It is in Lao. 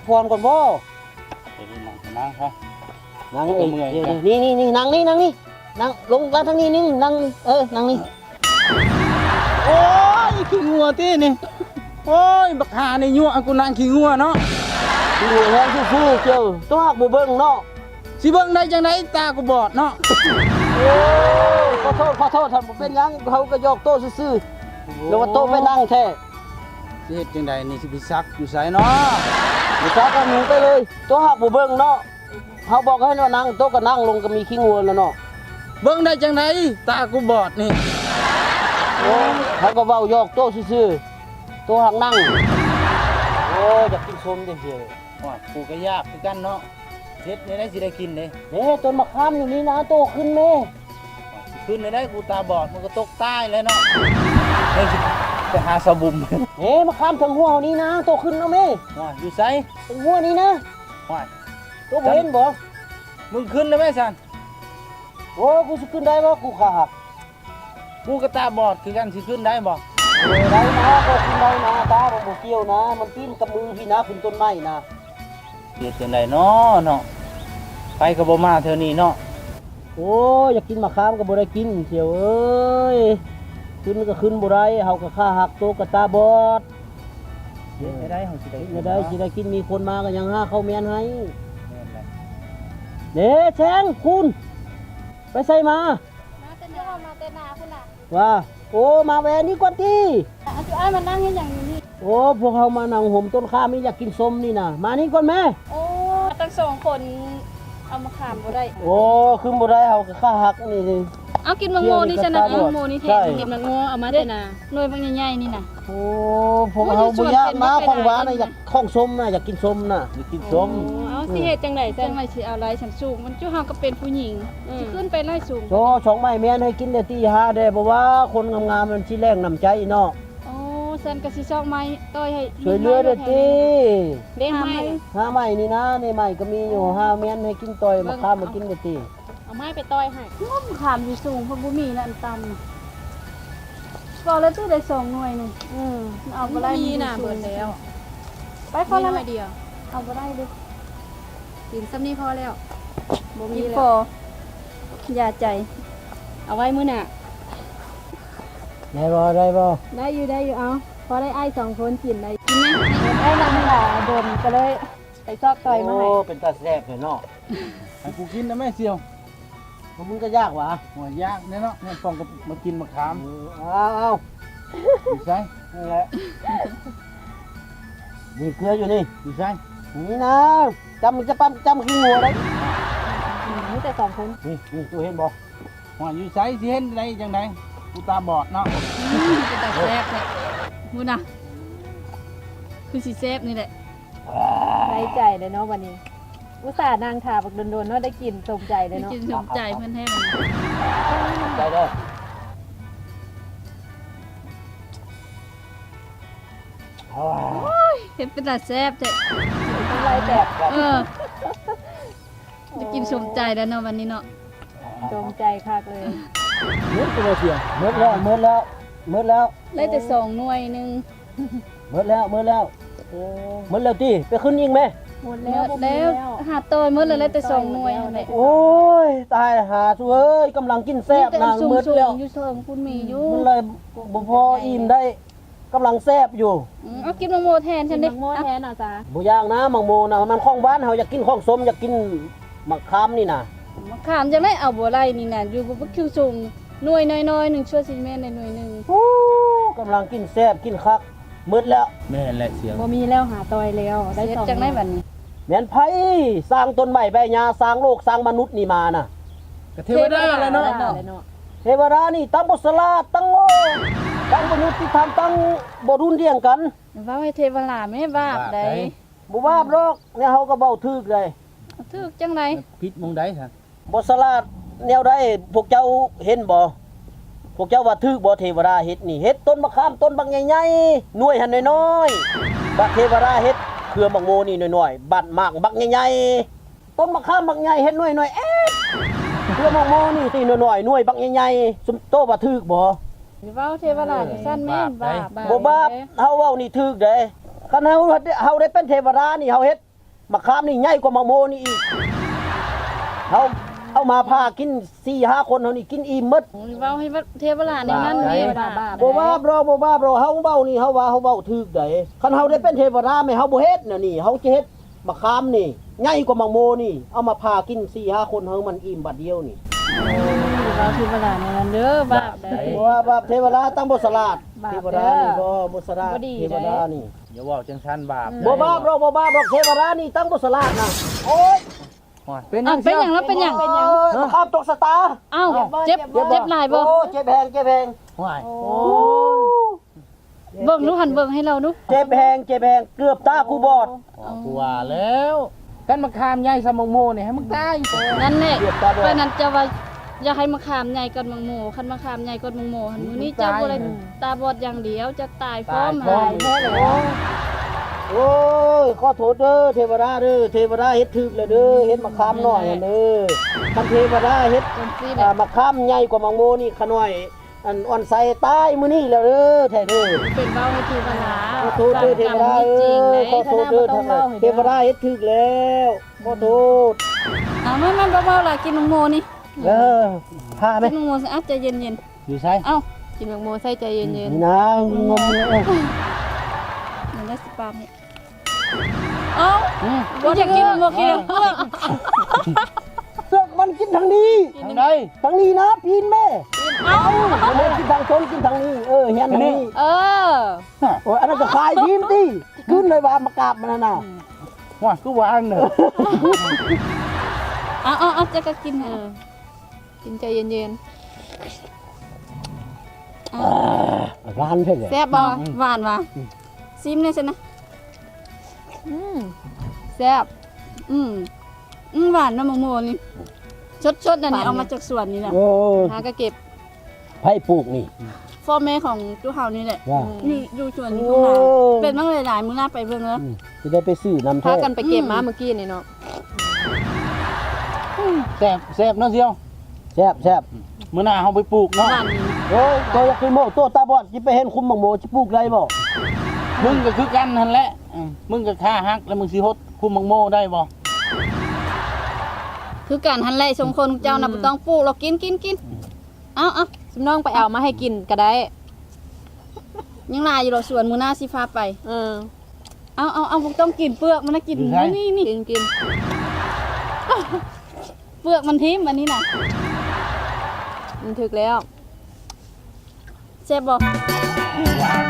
ກ່ອນກ່ອນບໍ່? ເອີ ນັ່ງ ນັ່ງຊະ ນັ່ງເອີຍ ເມື່ອຍ ນີ້ ນີ້ ນີ້ ນັ່ງນີ້ ນັ່ງນີ້ ນັ່ງລົງມາທາງນີ້ ນີ້ ນັ່ງ ເອີ ນັ່ງນີ້. ໂອ້ຍ ຂີ້ງົວຕິນີ້. ໂອ້ຍ ບັກຫ່ານີ້ຍົວະໃຫ້ກູນັ່ງຂີ້ງົວເນາະ. ຂີ້ງົວແຮງຊື່ໆ ເຈົ້າ ໂຕຫາກບໍ່ເບິ່ງເນາະ. ຊິເບິ່ງໄດ້ຈັ່ງໃດ ຕາກູບອດເນາະ. ໂອ້ຍ ຂໍໂທດ ຂໍໂທດ ທ່ານ ບໍ່ເປັນຫຍັງ ເຮົາກໍຫຍອກໂຕຊື່ໆ. ແລ້ວວ່າໂຕໄປນັ່ງແທ້. ຊິເຮັດຈັ່ງໃດນີ້ ຊິໄປຊັກຢູ່ໃສເນາະ? ບໍ່ຊັກກໍໜີໄປເລີຍ ໂຕຫາກບໍ່ເບິ່ງເນາະ. ເຮົາບອກໃຫ້ເນາະນັ່ງ ໂຕກໍນັ່ງລົງ ກໍມີຂີ້ງົວແລ້ວເນາະ. ເບິ່ງໄດ້ຈັ່ງໃດ ຕາກູບອດນີ້. ໂອ້ຍ ເຮົາກໍເວົ້າຫຍອກໂຕຊື່ໆ ໂຕຫາກນັ່ງ. ໂອ້ຍ ຢາກກິນສົ້ມເດ້. ໂອ້ຍ ກູກໍຢາກຄືກັນເນາະ. ເຮັດແນວໃດຊິໄດ້ກິນເດ້? ເດ້ ຕົ້ນມະຂາມຢູ່ນີ້ນະ ໂຕຂຶ້ນແມ້. ຂຶ້ນແນວໃດ ກູຕາບອດ ມັນກໍຕົກຕາຍແລ້ວເນາະ. ເຮົາຊິໄປຫາສາວບຸມ. ເດ້ ມະຂາມເທິງຫົວເຮົານີ້ນະ ໂຕຂຶ້ນເອົາແມ້. ວ່າ ຢູ່ໃສ? ເທິງຫົວນີ້ນະ. ວ່າ ໂຕບໍ່ເຫັນບໍ່? ມຶງຂຶ້ນໄດ້ແມ້ຊັ້ນ. ໂອ້ ກູຊິຂຶ້ນໄດ້ບໍ່? ກູຂາຫັກ. ກູກໍຕາບອດຄືກັນ ຊິຂຶ້ນໄດ້ບໍ່? ເອີ ໄດ້ນະ ກໍຂຶ້ນໄດ້ນະ ຕາບໍ່ ບໍ່ກ່ຽວນະ ມັນປີນກັບມືພີ້ນະ ຂຶ້ນຕົ້ນໄມ້ນະ. ເຮັດຈັ່ງໃດເນາະ ເນາະ ໄປກໍບໍ່ມາແຖວນີ້ເນາະ. ໂອ້ຍ ຢາກກິນໝາກຂາມກໍບໍ່ໄດ້ກິນ ສ່ຽວເອີຍ. ຂຶ້ນກໍຂຶ້ນບໍ່ໄດ້ ເຮົາກໍຂາຫັກ ໂຕກໍຕາບອດ. ເຮັດແນວໃດເຮົາຊິໄດ້ກິນ ເຮັດແນວໃດຊິໄດ້ກິນ ມີຄົນມາກໍຍັງຫາເຂົ້າແມ່ນໃຫ້. ແມ່ນແຫຼະ. ເດ້ ແຊງ ຄູນ ໄປໃສມາ? ມາແຕ່ນາ ມາແຕ່ນາພຸ້ນນະ. ວ່າ ໂອ້ ມາແວ່ນີ້ກ່ອນຕິ. ອາ ຈຸອ້າຍມານັ່ງເຮັດຫຍັງຢູ່ນີ້? ໂອ້ ພວກເຮົາມານັ່ງຮົ່ມຕົ້ນຂາມ ຢາກກິນສົ້ມນີ້ນະ. ມານີ້ກ່ອນແມ້. ໂອ້ ມາຕັ້ງສອງຄົນ ເອົາມະຂາມບໍ່ໄດ້. ໂອ້ ຄືບໍ່ໄດ້ ເຮົາກໍຂາຫັກນີ້. ເອົາ ກິນໝາກໂມນີ້ຊະນະ. ໝາກໂມນີ້ແທ້. ກິນໝາກໂມ ເອົາມາແຕ່ນາ ໜ່ວຍບັກໃຫຍ່ໆນີ້ນະ. ໂອ້ ພວກເຮົາບໍ່ຢາກນະ ຂອງຫວານນະ ຢາກຂອງສົ້ມນະ ຢາກກິນສົ້ມນະ ຢາກກິນສົ້ມ. ໂອ້ ເອົາ ຊິເຮັດຈັ່ງໃດຊັ້ນ ຈັ່ງໃດຊິເອົາໄດ້ຊັ້ນ ສູງ ມັນຈຸເຮົາກໍເປັນຜູ້ຍິງ ຊິຂຶ້ນໄປໄດ້ສູງ. ໂອ້ ສອງໄມ້ແມ່ນໃຫ້ກິນແດ່ຕິ ຫາແດ່ ບໍ່ວ່າຄົນງາມໆ ມັນຊິແລງນ້ຳໃຈເນາະ. ໂອ້ ຊັ້ນກໍຊິຊອກໄມ້ຕ່ອຍໃຫ້ ຊ່ວຍເຫຼືອແດ່ຕິ. ເດ້ ຫາໄມ້ ຫາໄມ້ນີ້ນະ ໃນໄມ້ກໍມີຢູ່. ຫາແມ່ນໃຫ້ກິນ ຕ່ອຍມະຂາມມາກິນແດ່ຕິ. ເອົາໄມ້ໄປຕ່ອຍໃຫ້. ງອມຂາມຢູ່ສູງ ເພິ່ນບໍ່ມີນະ ອັນຕ່ຳ. ພໍແລ້ວຕິ ໄດ້ສອງໜ່ວຍໜຶ່ງ. ອື ເອົາບໍ່ໄດ້ ມີນະ ມີຢູ່ສູງ ເບິດແລ້ວ. ໄປພໍແລ້ວ ໜ່ວຍດຽວ ເອົາບໍ່ໄດ້ເດ້. ກິນສ່ຳນີ້ພໍແລ້ວ ບໍ່ມີແລ້ວ. ຢາໃຈ ເອົາໄວ້ມື້ໜ້າ. ໄດ້ບໍ່ ໄດ້ບໍ່? ໄດ້ຢູ່ ໄດ້ຢູ່. ເອົາ ພໍໄດ້ອ້າຍສອງຄົນກິນໄດ້. ກິນນະ ໄດ້ນັ່ງຖ້າດົນ ກໍເລີຍໄປຊອກຕ່ອຍມາໃຫ້. ໂອ້ ເປັນຕາແຊບແທ້ເນາະ. ໃຫ້ກູກິນນະແມ່ສ່ຽວ. ພວກມຶງກໍຢາກຫວາ? ໂອ້ຍ ຢາກແນ່ເນາະ ແມ່ນປ່ອງກໍມາກິນໝາກຂາມ. ເອີ ເອົາ ເອົາ ຢູ່ໃສ? ນັ້ນແຫຼະ ນີ້ເກືອຢູ່ນີ້. ຢູ່ໃສ? ນີ້ນະ ຈຳ ຈະປ້ຳ ຈຳຂີ້ງົວໄດ້. ອື ມີແຕ່ສອງຄົນ. ນີ້ ນີ້ ໂຕເຫັນບໍ່? ວ່າຢູ່ໃສ ຊິເຫັນໄດ້ຈັ່ງໃດ ກູຕາບອດເນາະ. ອື ເປັນຕາແຊບແທ້ພຸ້ນນະ ຄືຊິແຊບນີ້ແຫຼະ. ໄດ້ໃຈເລີຍເນາະບັດນີ້ ອຸດສ່ານັ່ງຖ້າບັກດົນໆເນາະ ໄດ້ກິນສົມໃຈເລີຍເນາະ. ໄດ້ກິນສົມໃຈເພິ່ນແທ້. ໄດ້ເດີ. ໂອ້ຍ ເຮັດເປັນຕາແຊບແທ້. ນ້ຳລາຍແຕກ. ເອີ ໄດ້ກິນສົມໃຈແລ້ວເນາະ ວັນນີ້ເນາະ. ສົມໃຈຄັກເລີຍ. ໝົດແລ້ວ ໝົດແລ້ວ ໝົດແລ້ວ. ໄດ້ແຕ່ສອງໜ່ວຍໜຶ່ງ. ໝົດແລ້ວ ໝົດແລ້ວ. ໂອ້ ໝົດແລ້ວຕິ ໄປຂຶ້ນອີກແມ້. ໝົດແລ້ວ ໝົດແລ້ວ ບໍ່ມີແລ້ວ. ຫາຕໍ່ໝົດແລ້ວ ໄດ້ແຕ່ສອງໜ່ວຍຫັ້ນແຫຼະ. ໂອ້ຍ ຕາຍຫາ ສູເອີຍ ກຳລັງກິນແຊບນະ. ໝົດແລ້ວ ຢູ່ເທິງພຸ້ນມີຢູ່. ມັນເລີຍບໍ່ພໍອີ່ມໄດ້. ກຳລັງແຊບຢູ່. ອື ເອົາກິນໝາກໂມແທນຊັ້ນເດ້. ກິນໝາກໂມແທນເອົາຊະ. ບໍ່ຢາກນະ ໝາກໂມນະ ມັນຂອງຫວານ ເຮົາຢາກກິນຂອງສົ້ມ ຢາກກິນໝາກຂາມນີ້ນະ. ໝາກຂາມຈັ່ງໃດເອົາບໍ່ໄດ້ນີ້ນະ ຢູ່ບັກຄິວສູງ ໜ່ວຍນ້ອຍໆໜຶ່ງ ຊົ່ວຊິແມ່ນໄດ້ໜ່ວຍໜຶ່ງ. ໂອ້ ກຳລັງກິນແຊບກິນຄັກ ໝົດແລ້ວ. ແມ່ນແຫຼະ ສ່ຽວ ບໍ່ມີແລ້ວ ຫາຕ່ອຍແລ້ວ. ໄດ້ສອງ ຊິເຮັດຈັ່ງໃດບັດນີ້? ແມ່ນໃຜສ້າງຕົ້ນໄມ້ໃບຫຍ້າ ສ້າງໂລກສ້າງມະນຸດນີ້ມານະ? ກໍເທວະດາແຫຼະເນາະ. ເທວະດານີ້ທັງບໍ່ສະຫຼາດ ທັງໂງ່ ທັງບໍ່ຍຸຕິທຳ ທັງບໍ່ຮຸນລຽງກັນ. ເວົ້າໃຫ້ເທວະດາແມ່ ບາບໃດ໋. ບໍ່ບາບດອກ ແນວເຮົາກໍເວົ້າຖືກໃດ໋. ຖືກຈັ່ງໃດ? ຜິດໝ່ອງໃດຊັ້ນ? ບໍ່ສະຫຼາດແນວໃດ ພວກເຈົ້າເຫັນບໍ່? ພວກເຈົ້າວ່າຖືກບໍ່ ເທວະດາເຮັດນີ້ ເຮັດຕົ້ນມະຂາມຕົ້ນບັກໃຫຍ່ໆ ໜ່ວຍຫັ້ນນ້ອຍໆ ບາດເທວະດາເຮັດເຄືອໝາກໂມນີ້ນ້ອຍໆ ບາດໝາກບັກໃຫຍ່ໆ. ຕົ້ນມະຂາມບັກໃຫຍ່ເຮັດໜ່ວຍໜ່ອຍເອດ ເຄືອໝາກໂມນີ້ຕິໜ່ວຍໆ ໜ່ວຍບັກໃຫຍ່ໆ ຊຸມໂຕວ່າຖືກບໍ່? ເວົ້າເທວະດາຈັ່ງຊັ້ນແມ່ນບາບ. ບໍ່ບາບ ເຮົາເວົ້ານີ້ຖືກເດ້. ຄັນເຮົາ ເຮົາໄດ້ເປັນເທວະດານີ້ ເຮົາເຮັດ ໝາກຂາມນີ້ໃຫຍ່ກວ່າໝາກໂມນີ້ອີກ. ເຮົາເອົາມາຜ່າກິນສີ່ຫ້າຄົນເຮົານີ້ກິນອີ່ມໝົດ. ເວົ້າໃຫ້ເທວະລາແນວນັ້ນ ບາບ ເທວະລາ ບາບ ບໍ່ບາບດອກ ບໍ່ບາບດອກ. ເຮົາເວົ້ານີ້ ເຮົາວ່າເຮົາເວົ້າຖືກໃດ໋. ຄັນເຮົາໄດ້ເປັນເທວະລາແມ່ນເຮົາບໍ່ເຮັດແນວນີ້. ເຮົາຈະເຮັດໝາກຂາມນີ້ໃຫຍ່ກວ່າໝາກໂມນີ້ ເອົາມາຜ່າກິນສີ່ຫ້າຄົນເຮົາມັນອີ່ມບາດດຽວນີ້. ເວົ້າເທວະລາແນວນັ້ນເດີ ບາບໃດ໋. ບໍ່ວ່າບາບ ເທວະລາຕັ້ງບໍ່ສະຫຼາດ. ບາບເດີ ເທວະລານີ້ບໍ່ ບໍ່ສະຫຼາດ ບໍ່ດີໃດ໋ ເທວະລານີ້. ຢ່າເວົ້າຈັ່ງຊັ້ນ ບາບ. ບໍ່ບາບດອກ ບໍ່ບາບດອກ ເທວະລານີ້ຕັ້ງບໍ່ສະຫຼາດນະ. ໂອ້ຍ ໂອ້ຍ ເປັນຫຍັງ ເປັນຫຍັງລະ ເປັນຫຍັງ ເປັນຫຍັງ? ໂອ້ຍ ເອີ ມາຄາມຕົກຊະຕາ. ອ້າວ ເຈັບ ເຈັບຫຼາຍບໍ່? ໂອ້ ເຈັບແຮງ ເຈັບແຮງ. ໂອ້ຍ ໂອ້ ເບິ່ງດູຫັ້ນ ເບິ່ງໃຫ້ລາວດູ. ເຈັບແຮງ ເຈັບແຮງ ເກືອບຕາກູບອດ. ອໍ ກູວ່າແລ້ວ ຄັນໝາກຂາມໃຫຍ່ສ່ຳໝາກໂມນີ້ໃຫ້ມັນຕາຍ. ນັ້ນແຫຼະ ເກືອບຕາບອດ. ປານນັ້ນເຈົ້າວ່າຢາກໃຫ້ໝາກຂາມໃຫຍ່ກ່ອນໝາກໂມ. ຄັນໝາກຂາມໃຫຍ່ກ່ອນໝາກໂມຫັ້ນ ມື້ນີ້ເຈົ້າບໍ່ໄດ້ຕາບອດຢ່າງດຽວ ເຈົ້າຕາຍພ້ອມ. ຕາຍພ້ອມຫັ້ນແຫຼະ. ໂອ້ຍ ຂໍໂທດເດີ ເທວະດາເດີ ເທວະດາເຮັດຖືກແລ້ວເດີ ເຮັດໝາກຂາມນ້ອຍຫັ້ນເດີ. ຄັນເທວະດາເຮັດ ຈັ່ງຊີ້ແຫຼະ ອ່າ ໝາກຂາມໃຫຍ່ກວ່າໝາກໂມນີ້ ຂະນ້ອຍ ອັນ ອ່ອນໄຊຕາຍມື້ນີ້ແລ້ວເດີ ແທ້ເດີ. ເປັນເວົ້າໃຫ້ເທວະດາ. ຂໍໂທດເດີເທວະດາເອີຍ ຂໍໂທດເດີ ເທວະດາເຮັດຖືກແລ້ວ ຂໍໂທດ. ເອົາ ມັນ ມັນບໍ່ເວົ້າລະ ກິນໝາກໂມນີ້. ເອີ ພາແມ່ ກິນໝາກໂມຊະ ອາດໃຈເຢັນໆ. ຢູ່ໃສ? ເອົ້າ ກິນໝາກໂມໃສ່ໃຈເຢັນໆ ນີ້ນາ. ອືມ ມັນໄດ້ສະປານນີ້. ເອົ້າ ອືມ ບໍ່ຢາກກິນໝາກໂມກິນເປືອກ. ເປືອກມັນກິນທາງນີ້. ທາງໃດ? ທາງນີ້ນະ ປີນແມ່. ເອົ້າ ບໍ່ໄດ້ກິນທາງຊົນ ກິນທາງນີ້. ເອີ ແຮນທາງນີ້. ເອີ ໂອ້ຍ ອັນນັ້ນກໍຂາຍດີມຕິ ຄືນເລີຍວ່າມາກາບມັນຫັ້ນນະ. ອືມ ວ່າຄືວ່າອັນເດີ. ເອົາ ເອົາ ເອົາ ເຈົ້າກໍກິນ. ເອີ ກິນໃຈເຢັນໆ. ອ່າ ຫວານແທ້ແຫຼະ. ແຊບບໍ່? ອືມ ຫວານຫວາ? ອືມ ຊີມແດ່ຊັ້ນນະ. ອືມ ແຊບ. ອືມ ອືມ ຫວານນະໝາກໂມນີ້ ສົດໆ ອັນນີ້ ຫວານ ເອົາມາຈາກສວນນີ້ນະ. ໂອ້ ຫາກະເກັບ. ໃຜປູກນີ້? ພໍ່ແມ່ຂອງຕູ້ເຮົານີ້ແຫຼະ. ວ່າ ຢູ່ ຢູ່ສວນຢູ່ທົ່ງນາ. ໂອ້ ເປັນມາຫຼາຍໆ ມື້ໜ້າໄປເບິ່ງເດີ. ອືມ ຊິໄດ້ໄປຊື້ນຳແທ້. ພາກັນໄປເກັບມາ ອືມ ມື້ກີ້ນີ້ເນາະ. ແຊບ ແຊບເນາະສ່ຽວ. ແຊບ ແຊບ. ມື້ໜ້າເຮົາໄປປູກເນາະ. ໂອ້ຍ ໂຕຢາກກິນໝາກໂມ ໂຕຕາບອດ ຊິໄປເຫັນຄຸມໝາກໂມ ຊິປູກໄດ້ບໍ່? ມຶງກໍຄືກັນຫັ້ນແຫຼະ. ເອີ ມຶງກໍຂາຫັກ ແລ້ວມຶງຊິຫົດຄຸມໝາກໂມໄດ້ບໍ່? ຄືກັນຫັ້ນແຫຼະ ສົງຄົນເຈົ້ານະ ອືມ ບໍ່ຕ້ອງປູກດອກ ກິນ ກິນ ກິນ. ເອົາ ເອົາ ຊຸມນ້ອງໄປເອົາມາໃຫ້ກິນກໍໄດ້. ຍັງຫຼາຍຢູ່ດອກສວນ ມື້ໜ້າຊິພາໄປ. ເອີ ເອົາ ເອົາ ເອົາ ບໍ່ຕ້ອງກິນເປືອກມັນນະ ກິນ ຢູ່ໃສ? ນີ້ ນີ້ ກິນ ກິນ. ເປືອກມັນຖິ້ມອັນນີ້ນະ. ມັນຖືກແລ້ວ. ແຊບບໍ່? ຫວານ